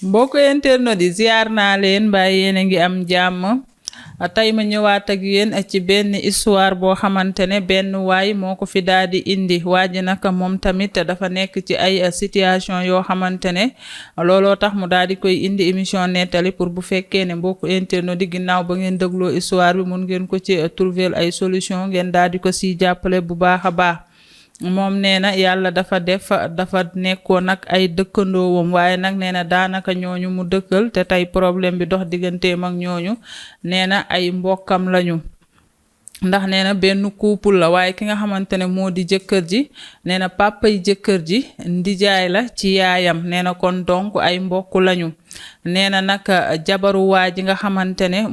mbokk internet yi ziar naa leen mbaa yéen a ngi am jàmm tey ma ñëwaat ak yéen ci benn histoire boo xamante ne benn waay moo ko fi daal di indi waa ji nag moom tamit dafa nekk ci ay situation yoo xamante ne looloo tax mu daal di koy indi émission nettali pour bu fekkee ne mbokk internet di ginnaaw ba ngeen dégloo histoire bi mun ngeen ko ci trouver ay solution ngeen daal di ko siy jàppale bu baax a baax. moom nee na yàlla dafa nekkoon nag ay dëkkandoowam waaye nag nee na daanaka ñooñu mu dëkkal te tey problème bi dox digganteem ak ñooñu nee na ay mbokkam lañu ndax nee na benn couple la waaye ki nga xamante ne moo di jëkkër ji nee na papa yi jëkkër ji ndijaay la ci yaayam nee na kon donc ay mbokk lañu nee na nag jabaru waa ji nga xamante ne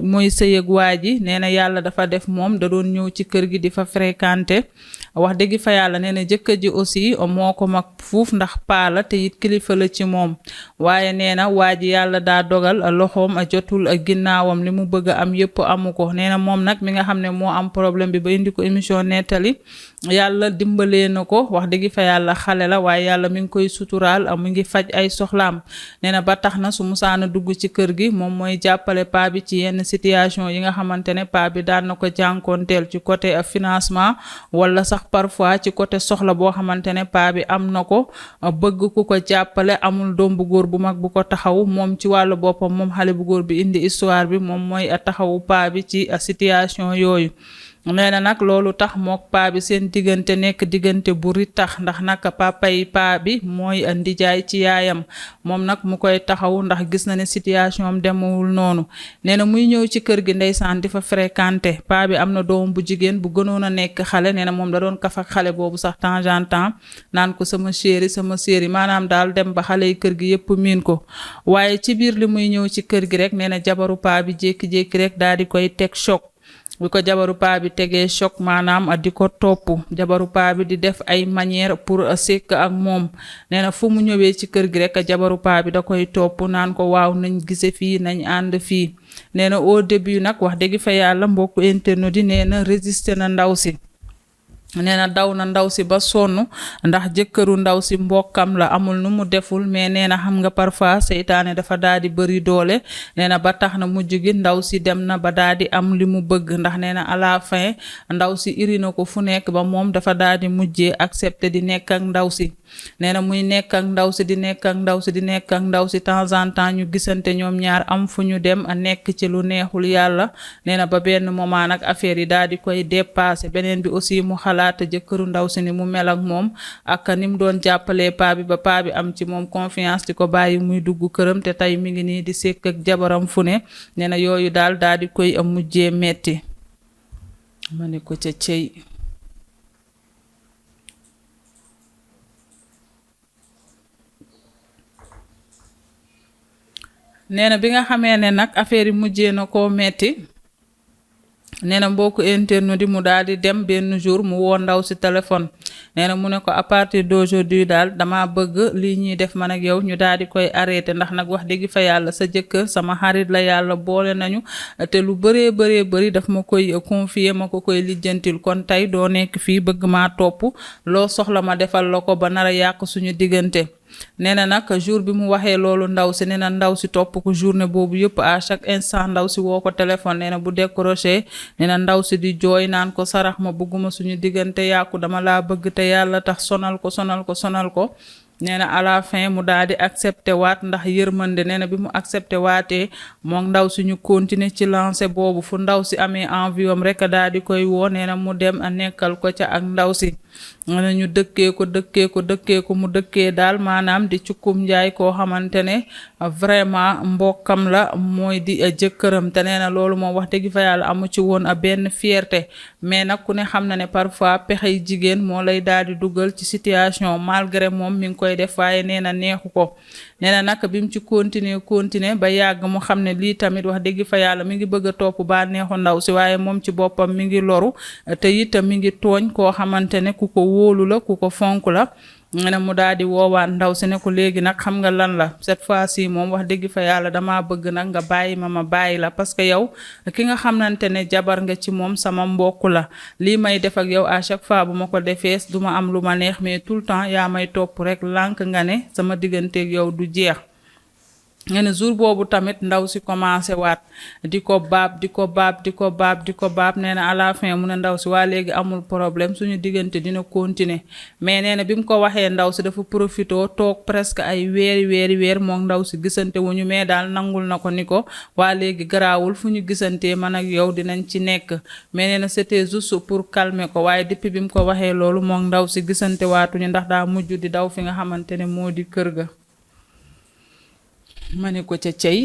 mooy sëyëg waa ji nee na yàlla dafa def moom da doon ñëw ci kër gi di fa fréquenter wax dëgg fa yàlla nee na jëkkër ji aussi moo ko mag fuuf ndax paa la te it kilifa la ci moom waaye nee na waa ji yàlla daa dogal loxoom jotul ginnaawam li mu bëgg a am yëpp amu ko nee na moom nag mi nga xam ne moo am problème bi ba indi ko émission nettali yàlla dimbalee na ko wax dëgg fa yàlla xale la waaye yàlla mi ngi koy suturaal mu ngi faj ay soxlaam nee na ba tax na su musaana dugg ci kër gi moom mooy jàppale paa bi ci yenn situation yi nga xamante ne paa bi daan na ko jànkoonteel ci côté financement wala sax parfois ci côté soxla boo xamante ne paa bi am na ko bëgg ku ko jàppale amul doom bu góor bu mag bu ko taxaw moom ci wàllu boppam moom xale bu góor bi indi histoire bi moom mooy taxawu paa bi ci situation yooyu nee na nag loolu tax mook paa bi seen diggante nekk diggante bu ritax ndax nag papay paa bi mooy ndijaay ci yaayam moom nag mu koy taxaw ndax gis na ne situation am demewul noonu nee na muy ñëw ci kër gi ndeysaan di fa fréquenter paa bi am na doom bu jigéen bu gënoon a nekk xale nee na moom da doon kaf ak xale boobu sax temps en temps naan ko sama chéri maanaam daal dem ba xale yi kër gi yépp miin ko waaye ci biir li muy ñëw ci kër gi rek nee na jabaru paa bi jékki-jékki rek daal di koy teg choc bi ko jabaru paa bi tegee choc maanaam di ko topp jabaru paa bi di def ay manière pour sekk ak moom nee na fu mu ñëwee ci kër gi rek jabaru paa bi da koy topp naan ko waaw nañ gise fii nañ ànd fii nee na au début nag wax dëgg fa yàlla mbokku internet di nee na résister na ndaw si nee na daw na ndaw si ba sonn ndax jëkkëru ndaw si mbokkam la amul nu mu deful mais nee na xam nga parfois seytaane dafa daal di bëri doole nee na ba tax na mujj gi ndaw si dem na ba daal di am li mu bëgg ndax nee na à la fin ndaw si iri na ko fu nekk ba moom dafa daal di mujjee accepter di nekk ak ndaw si nee na muy nekk ak ndaw si di nekk ak ndaw si di nekk ak ndaw si temps en temps ñu gisante ñoom ñaar am fu ñu dem a nekk ci lu neexul yàlla nee na ba benn moment nag affaire yi daal di koy dépasser beneen bi aussi mu xalaat jëkkëru ndaw si ni mu mel ak moom ak ni mu doon jàppalee paa bi ba paa bi am ci moom confiance di ko bàyyi muy dugg këram te tey mi ngi nii di sekk ak jabaram fu ne nee na yooyu daal di koy am mujjee metti ma ne ko ca cëy nee na bi nga xamee ne nag affaire yi mujjee na koo metti nee na mbokku internet di mu daal di dem benn jour mu woo ndaw si téléphone nee na mu ne ko à partir d'aujourd'hui daal dama bëgg lii ñuy def man ak yow ñu daal di koy arrêté ndax nag wax dëgg fa yàlla sa jëkkër sama xarit la yàlla boole nañu te lu bëree bëri daf ma koy confier ma ko koy lijjantil kon tey doo nekk fii bëgg maa topp loo soxla ma defal la ko ba nar a yàq suñu diggante nee na nag jour bi mu waxee loolu ndaw si nee na ndaw si topp ko journée boobu yëpp à chaque instant ndaw si woo ko téléphone nee na bu décroché nee na ndaw si di jooy naan ko sarax ma bëgguma suñu diggante yàqu dama laa bëgg te yàlla tax sonal ko nee na à la fin mu daal di accepté waat ndax yërmande nee na bi mu accepté waatee moom ndaw si ñu continuer ci lancé boobu fu ndaw si amee envie am rek daal di koy woo nee na mu dem a nekkal ko ca ak ndaw si nee ñu dëkkee ko mu dëkkee daal maanaam di cukkum njaay koo xamante ne vraiment mbokkam la mooy di jëkkëram te nee na loolu moom wax dëgg fa yàlla amu ci woon a benn fierté mais nag ku ne xam na ne parfois pexey jigéen moo lay daal di dugal ci situation malgré moom mi ngi koy def waaye nee na neexu ko nee na nag bi mu ci continuer ba yàgg mu xam ne lii tamit wax dëgg fa yàlla mi ngi bëgg a topp ba neexu ndaw si waaye moom ci boppam mi ngi loru te itam mi ngi tooñ koo xamante ne ku ko wóolu la ku ko fonk la nga ne mu daal di woowaat ndaw si ne ko léegi nag xam nga lan la cette fois-ci moom wax dëgg fa yàlla dama bëgg nag nga bàyyi ma bàyyi la parce que yow ki nga xamante ne jabar nga ci moom sama mbokk la lii may def ak yow à chaque fois bu ma ko defee du ma am lu ma neex mais tout le temps yaa may topp rek lànk nga ne sama digganteeg yow du jeex nee na jour boobu tamit ndaw si commencé waat di ko baab di ko baab di ko baab di ko baab nee na à la fin mu ne ndaw si waa léegi amul problème suñu diggante dina continuer mais nee na bi mu ko waxee ndaw si dafa profitoo toog presque ay weer moom ndaw si gisante wuñu mais daal nangul na ko ni ko waa léegi garaawul fu ñu gisantee man ak yow dinañ ci nekk mais nee na c'était juste pour calmer ko waaye depuis bi mu ko waxee loolu moom ndaw si gisante waatuñu ndax daa mujj di daw fi nga xamante ne moo di kër ga. ma ne ko ca cey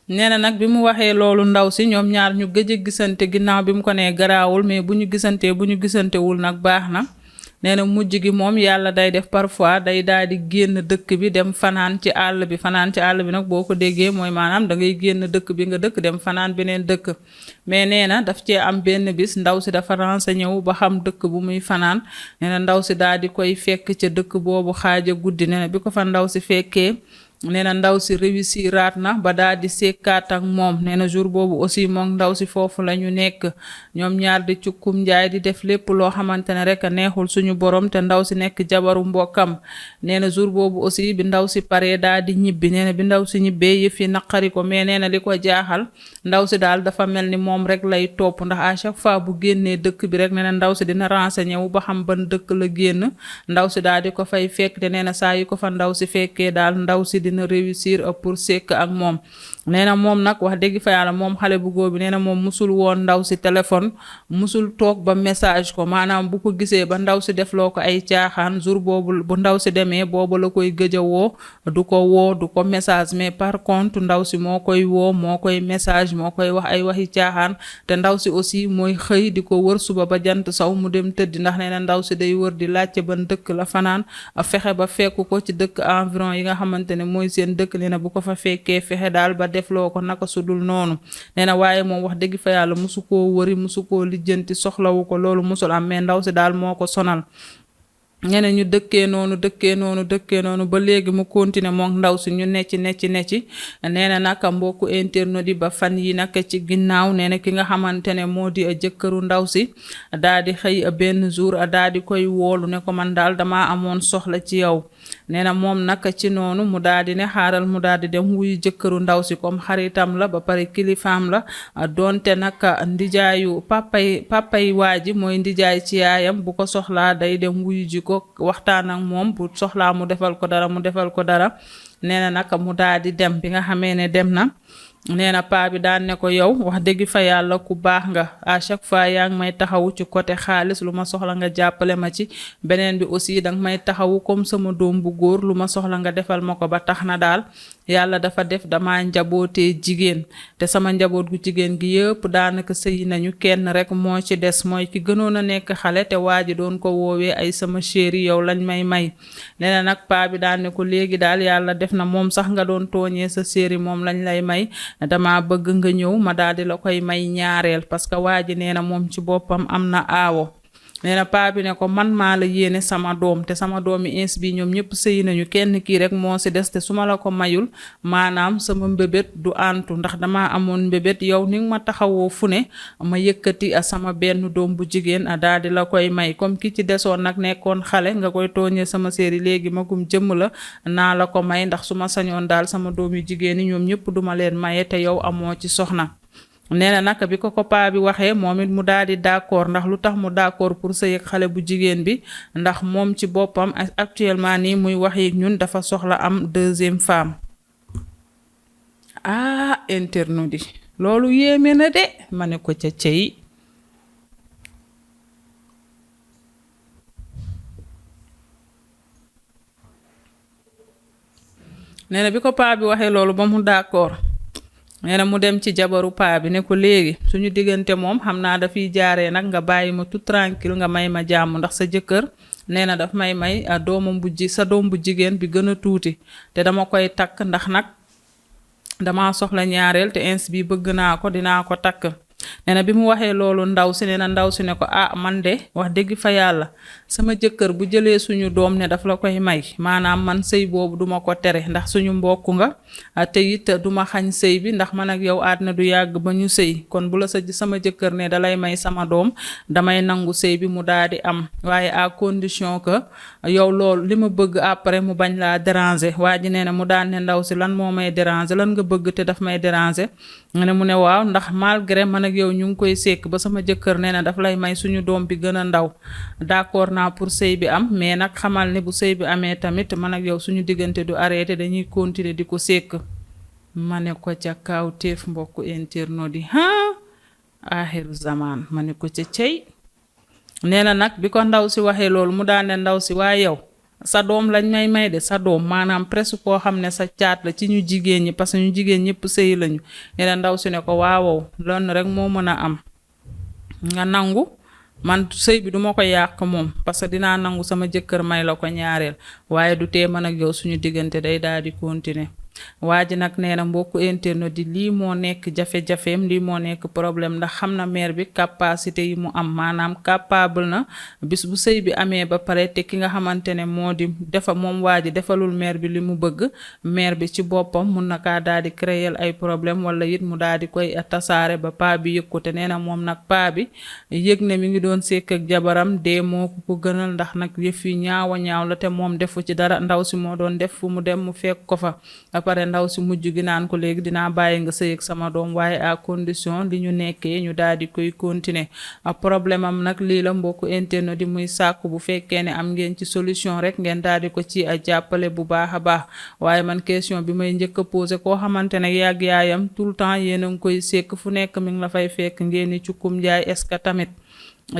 nee na nag bi mu waxee loolu ndaw si ñoom ñaar ñu gëj a gisante ginnaaw bi mu ko nee garaawul mais bu ñu gisantewul nag baax na nee na mujj gi moom yàlla day def parfois day daal di génn dëkk bi dem fanaan ci àll bi nag boo ko déggee mooy maanaam da ngay génn dëkk bi nga dëkk dem fanaan beneen dëkk mais nee na daf cee am benn bis ndaw si dafa renseigné wu ba xam dëkk bu muy fanaan nee na ndaw si daal di koy fekk ca dëkk boobu xaaja guddi nee na bi ko fa ndaw si fekkee nee na ndaw si réussiraat na ba daal di sekkaat ak moom nee na jour boobu aussi moom ndaw si foofu la ñu nekk ñoom ñaar di cukkum njaay di def lépp loo xamante ne rek neexul suñu borom te ndaw si nekk jabaru mbokkam nee na jour boobu aussi bi ndaw si paree daal di ñibbi nee na bi ndaw si ñibbee yëf yi naqari ko mais nee na li ko jaaxal ndaw si daal dafa mel ni moom rek lay topp ndax à chaque fois bu génnee dëkk bi rek nee na ndaw si dina renseigné wu ba xam ban dëkk la génn ndaw si daal di ko fay fekk te nee na saa yi ko fa ndaw si fekkee daal ndaw si dina réussir pour sekk ak moom nee na moom nag wax dëgg fa yàlla moom xale bu góor bi nee na moom musul woon ndaw si téléphone musul toog ba message ko maanaam bu ko gisee ba ndaw si defloo ko ay caaxaan jour boobu bu ndaw si demee boobu la koy gëj a woo du ko message mais par contre ndaw si moo koy woo moo koy message moo koy wax ay waxi caaxaan te ndaw si aussi mooy xëy di ko wër suba ba jant saw mu dem tëddi ndax nee na ndaw si day wër di laajte ban dëkk la fanaan fexe ba fekk ko ci dëkk environ yi nga xamante ne mooy seen dëkk nee na bu ko fa fekkee fexe daal ba defloo ko naka sudul noonu nee na waaye moom wax dëgg fa yàlla musu koo wëri musu koo lijjanti soxlawu ko loolu musul am mais ndaw si daal moo ko sonal ñeneen ñu dëkkee noonu ba léegi mu continuer moom ndaw si ñu necci nee na nag mbokku internet yi ba fan yi nag ci ginnaaw nee na ki nga xamante ne moo di jëkkëru ndaw si daal di xëy benn jour daal di koy woolu ne ko man daal dama amoon soxla ci yow nee na moom nag ci noonu mu daal di ne xaaral mu daal di dem wuyu jëkkëru ndaw si comme xaritam la ba pare kilifaam la donte nag ndijaayu papay waa ji mooy ndijaay ci yaayam bu ko soxlaa day dem wuyu ji ko waxtaan ak moom bu soxlaa mu defal ko dara nee na nag mu daal di dem bi nga xamee ne dem na nee na paa bi daan ne ko yow wax dëgg fa yàlla ku baax nga à chaque fois yaa ngi may taxawu ci côté xaalis lu ma soxla nga jàppale ma ci beneen bi aussi danga may taxawu comme sama doom bu góor lu ma soxla nga defal ma ko ba tax na daal yàlla dafa def dama njabootee jigéen te sama njaboot gu jigéen gi yëpp daanaka sëy nañu kenn rek moo ci des mooy ki gënoon a nekk xale te waa ji doon ko woowee ay sama chéri yow lañ may nee na nag paa bi daan ne ko léegi daal yàlla def na moom sax nga doon tooñee sa chéri moom lañ lay may dama bëgg nga ñëw ma daal di la koy may ñaareel parce que waa ji nee na moom ci boppam am na aawo nee na paa bi ne ko man maa la yéene sama doom te sama doomi ins bi ñoom ñëpp sëy nañu kenn kii rek moo si des te su ma la ko mayul maanaam sama mbébét du antu ndax dama amoon mbébét yow ni nga ma taxawoo fu ne ma yëkkati sama benn doom bu jigéen daal di la koy may comme ki ci desoon nag nekkoon xale nga koy tooñee sama séeri léegi magum jëmm la naa la ko may ndax su ma sañoon daal sama doom yu jigéen yi ñoom ñëpp duma leen maye te yow amoo ci soxna nee na nag bi ko paa bi waxee moom it mu daal di d'accord ndax lu tax mu d'accord pour sëy ak xale bu jigéen bi ndax moom ci boppam actuellement nii muy wax yi ñun dafa soxla am deuxième femme internet di loolu yéeme na de ma ne ko ca cey nee na bi ko paa bi waxee loolu ba mu d'accord nee na mu dem ci jabaru paa bi ne ko léegi suñu diggante moom xam naa dafiy jaaree nag nga bàyyi ma tout tranquille nga may ma jàmm ndax sa jëkkër nee na daf may sa doom bu jigéen bi gën a tuuti te dama koy takk ndax nag dama soxla ñaareel te ins bi bëgg naa ko dinaa ko takk nee na bi mu waxee loolu ndaw si nee na ndaw si ne ko ah man de wax dëgg fa yàlla sama jëkkër bu jëlee suñu doom ne daf la koy may maanaam man sëy boobu duma ko tere ndax suñu mbokk nga te it duma xañ sëy bi ndax man ak yow àddina du yàgg ba ñu sëy kon bu la sama jëkkër ne dalay may sama doom damay nangu sëy bi mu daal di am waaye à condition que yow loolu li ma bëgg après mu bañ laa déranger waa ji nee na mu daan ne ndaw si lan moo may déranger lan nga bëgg te daf may déranger mu ne waaw ndax malgré man ak yow ñu ngi koy sekk ba sama jëkkër nee na daf lay may suñu doom bi gën a ndaw d'accord naa pour sëy bi am mais nag xamal ne bu sëy bi amee tamit man ak yow suñu diggante du arrêté dañuy continuer di ko sekk ma ne ko ca kaw teef mbokku internaute yi axiru zaman ma ne ko ca cey nee na nag bi ko ndaw si waxee loolu mu daane ndaw si waaye yow sa doom lañ may de sa doom maanaam presque koo xam ne sa caat la ci ñu jigéen ñi parce que ñu jigéen ñëpp sëy lañu nee na ndaw si ne ko waawow loolu rek moo mën a am nga nangu man sëy bi duma ko yàq moom parce que dinaa nangu sama jëkkër may la ko ñaareel waaye du tee man ak yow suñu diggante day daal di continuer waa ji nag nee na mbokku internet di lii moo nekk jafe-jafeem lii moo nekk problème ndax xam na mère bi capacité yi mu am maanaam capable na bis bu sëy bi amee ba pare te ki nga xamante ne moo di moom waa ji defalul mère bi li mu bëgg mère bi ci boppam mun na kaa daal di créer ay problème wala it mu daal di koy tasaare ba paa bi yëg ko te nee na moom nag paa bi yëg ne mi ngi doon sekk ak jabaram dee moo ko gënal ndax nag yëf yi ñaawa ñaaw la te moom defu ci dara ndaw si moo doon def fu mu dem mu fekk ko fa pare ndaw si mujj gi naan ko léegi dinaa bàyyi nga sëy ak sama doom waaye à condition li ñu nekkee ñu daal di koy continuer problème am nag lii la mbokku internet di muy sàkku bu fekkee ne am ngeen ci solution rek ngeen daal di ko ci jàppale bu baax a baax waaye man question bi may njëkk a posé koo xamante ne yàgg yaayam tout le temps yéen a ngi koy sekk fu nekk mi ngi la fay fekk ngeen ni cukkum njaay est-ce que tamit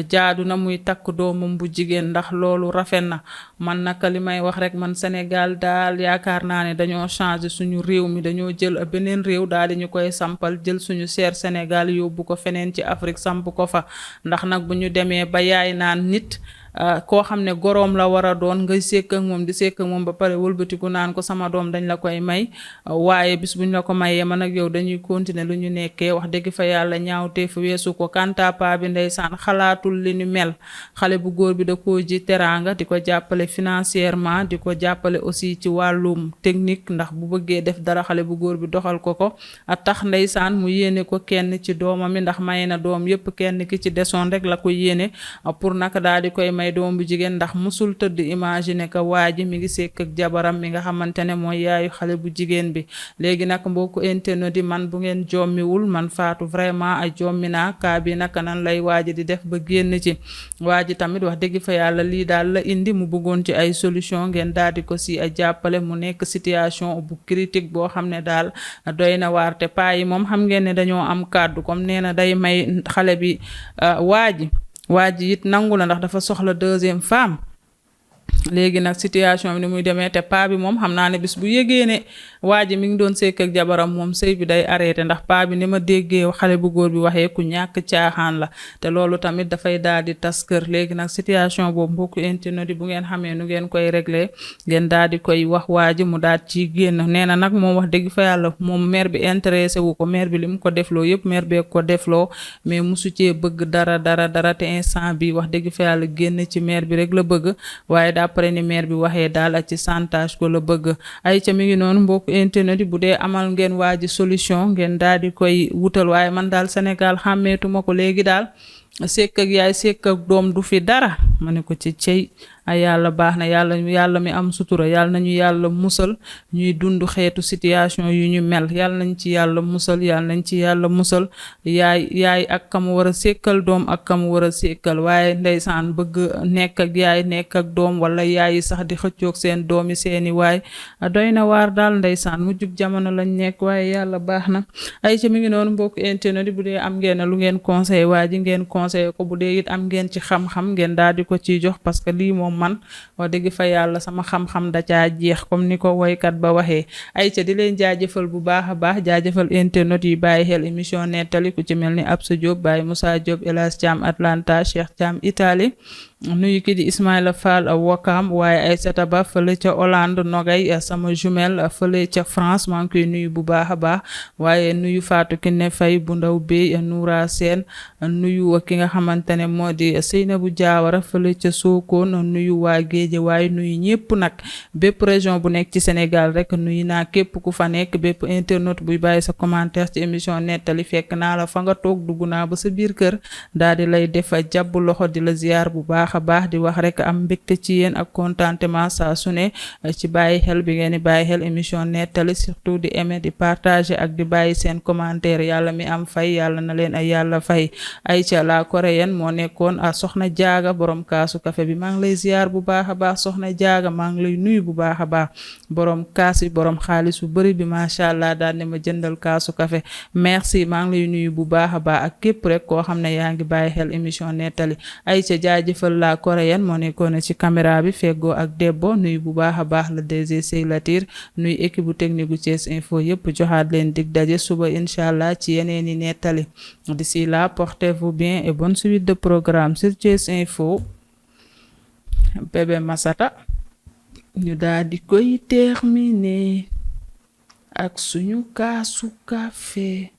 jaadu na muy takk doomam bu jigéen ndax loolu rafet na man naka li may wax rek man Sénégal daal yaakaar naa ne dañoo changer suñu réew mi dañoo jël beneen réew daal di ñu koy sampal jël suñu cher Sénégal yóbbu ko feneen ci Afrique samp ko fa ndax nag bu ñu demee ba yaay naan nit koo xam ne goroom la war a doon ngay sekk ak moom di sekk ak moom ba pare wëlbatiku naan ko sama doom dañ la koy may waaye bis buñ la ko mayee man ak yow dañuy continuer lu ñu nekkee wax dëgg fa yàlla ñaawtee fu weesu ko kanta paa bi ndeysaan xalaatul li ñu mel xale bu góor bi da koo ji teraanga di ko jàppale financièrement di ko jàppale aussi ci wàllum technique ndax bu bëggee def dara xale bu góor bi doxal ko a tax ndeysaan mu yéene ko kenn ci doomam mi ndax may na doom yépp kenn ki ci desoon rek la ko yéene pour naka daal di koy may doom bu jigéen ndax musul tëdd imaginer que waa ji mi ngi sekk ak jabaram mi nga xamante ne mooy yaayu xale bu jigéen bi léegi nag mbokku internet di man bu ngeen jommiwul man Fatou vraiment ay jommi naa kaa bi naka nan lay waaji di def ba génn ci waa ji tamit wax dëgg fa yàlla lii daal la indi mu bëggoon ci ay solution ngeen daal di ko si a jàppale mu nekk situation bu critique boo xam ne daal doy na waar te paa yi moom xam ngeen ne dañoo am kàddu comme nee na day may xale bi waa ji it nangu na ndax dafa soxla deuxième femme léegi nag situation bi ni muy demee te paa bi moom xam naa ne bis bu yégee ne waa ji mi ngi doon sekk ak jabaram moom sëy bi day arrêté ndax paa bi ni ma déggee xale bu góor bi waxee ku ñàkk caaxaan la te loolu tamit dafay daal di tas kër léegi nag situation boobu mbokku internet bu ngeen xamee nu ngeen koy réglé ngeen daal di koy wax waa ji mu daal ci génn nee na nag moom wax dëgg fa yàlla moom mère bi intéressé wu ko mère bi li mu ko defloo yëpp mère bee ko defloo mais musu cee bëgg dara te instant bi wax dëgg fa yàlla génn ci mère bi rek la bëgg waaye après ni mère bi waxee daal ak ci chantage ko la bëgg ay ca mi ngi noonu mbokk internet bu dee amal ngeen waaji solution ngeen daal di koy wutal waaye man daal Sénégal xàmmeetuma ko léegi daal sekk ak yaay sekk ak doom du fi dara ma ne ko ci cey ay yàlla baax na yàlla mi am sutura yàlla nañu yàlla musal ñuy dund xeetu situation yu ñu mel yàlla nañ ci yàlla musal yaay ak kamu war a sekkal doom ak kamu war a sekkal waaye ndeysaan bëgg nekk ak yaay nekk ak doom wala yaay yi sax di xëccoog seen doomi seeni waay doy na waar daal ndeysaan mu jub jamono lañ nekk waaye yàlla baax na ay ci mi ngi noonu mbokk internet bu dee am ngeen lu ngeen conseil waa ji ngeen conseil ko bu dee it am ngeen ci xam-xam ngeen daal di ko ciy jox parce que lii moom man wax dëgg fa yàlla sama xam-xam da caa jeex comme ni ko woykat ba waxee. ayca di leen jaajëfal bu baax a baax jaajëfal internet yi bàyyi xel émission nettali ku ci mel ni Absa Diop Baye Moussa Diop El Hadj Thiam Atlanta Cheikh Thiam Italie nuyu ki di Ismaïla Fall Wakam waaye Aïssata Ba fële ca Hollande Nogay sama jumelle fële ca France maa ngi koy nuyu bu baax a baax waaye nuyu Fatou Kiné Faye bu ndaw bi Noura Sène nuyu ki nga xamante ne moo di Seynabou Diawara fële ca Sokone nuyu waa Géeje waaye nuyu ñëpp nag bépp région bu nekk ci Sénégal rek nuyu naa képp ku fa nekk bépp internet buy bàyyi sa commentaire ci émission nettali fekk naa la fa nga toog dugg naa ba sa biir kër daal di lay def jàpp loxo di la ziar bu baax a baax di wax rek am mbégte ci yéen ak contentement saa su ne ci bàyyi xel bi ngeen di bàyyi xel émission nettali surtout di aimer di partager ak di bàyyi seen commentaire yàlla mi am fay yàlla na leen ay yàlla fay. Aïcha la coréenne moo nekkoon a soxna jaaga borom kaasu café bi maa ngi lay ziar bu baax a baax soxna jaaga maa ngi lay nuyu bu baax a baax borom kaas bi borom xaalis bu bëri bi macha allah daal ne ma jëndal kaasu café merci maa ngi lay nuyu bu baax a baax ak képp rek koo xam ne yaa ngi bàyyi xel émission nettali. Aïcha jaajëfal la coréenne moo nekkoon ci caméra bi feggoo ak Debbo nuyu bu baax a baax le DG Sey Latir nuyu équipe bu technique gu Thiès Info yëpp joxaat leen dig daje suba incha allah ci yeneen i nettali d'ici là portez-vous bien et bonne suite de programme sur Thiès Info. Bébé Massata ñu daal di koy terminer ak suñu kaasu café